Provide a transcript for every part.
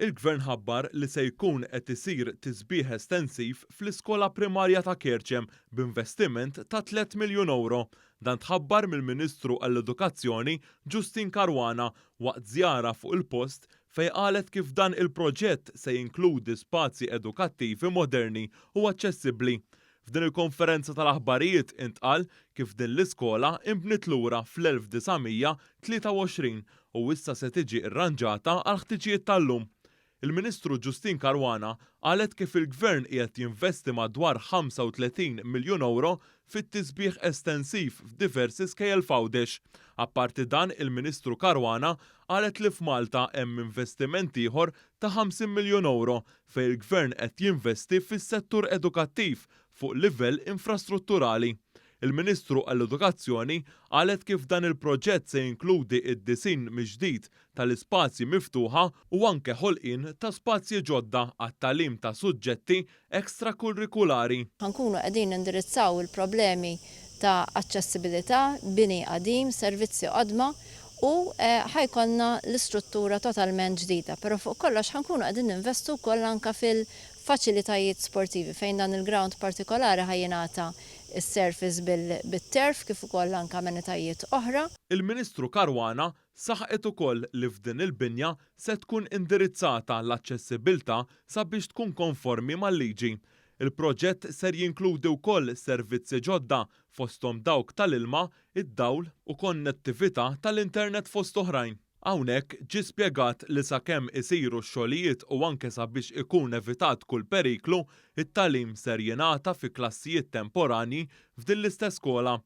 Il-Gvern ħabbar li se jkun qed isir tisbiħ estensiv fl-iskola primarja ta' Kerċem b'investiment ta' 3 miljun ewro. Dan tħabbar mill-Ministru għall-Edukazzjoni Justyne Caruana waqt żjara fuq il-post fejn qalet kif dan il-proġett se jinkludi spazji edukattivi moderni u aċċessibbli. F'din il-konferenza tal-aħbarijiet intqal kif din l-iskola inbniet lura fl-1923 u issa se tiġi rranġata għall-ħtiġijiet tal-lum. Il-Ministru Justyne Caruana qalet kif il-Gvern qiegħed jinvesti madwar 35 miljun ewro fit-tisbiħ estensiv f'diversi skejjel f'Għawdex. Apparti dan, il-Ministru Caruana qalet li f'Malta hemm investiment ieħor ta' 50 miljun ewro fejn il-Gvern qed jinvesti fis-settur edukattiv fuq livell infrastrutturali. Il-Ministru għall-Edukazzjoni qalet kif dan il-proġett se jinkludi id-disinn mill-ġdid tal-ispazji miftuħa u anke ħolqien ta' spazji ġodda għat-tagħlim ta' suġġetti ekstrakurrikulari. Ħa nkunu qegħdin nindirizzaw il-problemi ta' aċċessibilità, bini qadim, servizzi qodma u ħa jkollna l-istruttura totalment ġdida. Però fuq kollox ħa nkunu qegħdin ninvestu wkoll anka fil-faċilitajiet sportivi fejn dan il-ground partikolari ħa jingħata is-surface bil-turf kif ukoll anka amenitajiet oħra. Il-Ministru Caruana saħqet ukoll li f'din il-binja se tkun indirizzata l-aċċessibilità sabiex tkun konformi mal-liġi. Il-proġett ser jinkludi wkoll servizzi ġodda fosthom dawk tal-ilma, id-dawl u konnettività tal-internet fost oħrajn. Hawnhekk ġie spjegat li sakemm isiru x-xogħlijiet u anke sabiex ikun evitat kull periklu, it-tagħlim ser jingħata fi klassijiet temporani f'din l-istess skola.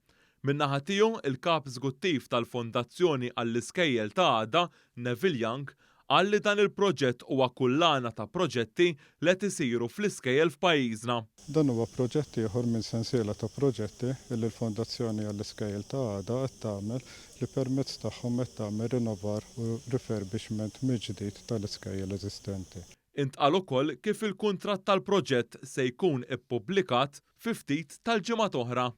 Min-naħa tiegħu, il-kap eżekuttiv tal-Fondazzjoni għall-Iskejjel ta' Għada, Neville Young, qal li dan il-proġett huwa kullana ta' proġetti li qed isiru fl-iskejjel f'pajjiżna. Dan huwa proġett ieħor minn sensiela ta' proġetti li l-Fondazzjoni għall-Iskejjel ta' Għada qed tagħmel li permezz tagħhom qed tagħmel rinnovar u refurbishment mill-ġdid tal-iskejjel eżistenti. Intqal ukoll kif il-kuntratt tal-proġett se jkun ippubblikat fi ftit tal-ġimgħat oħra.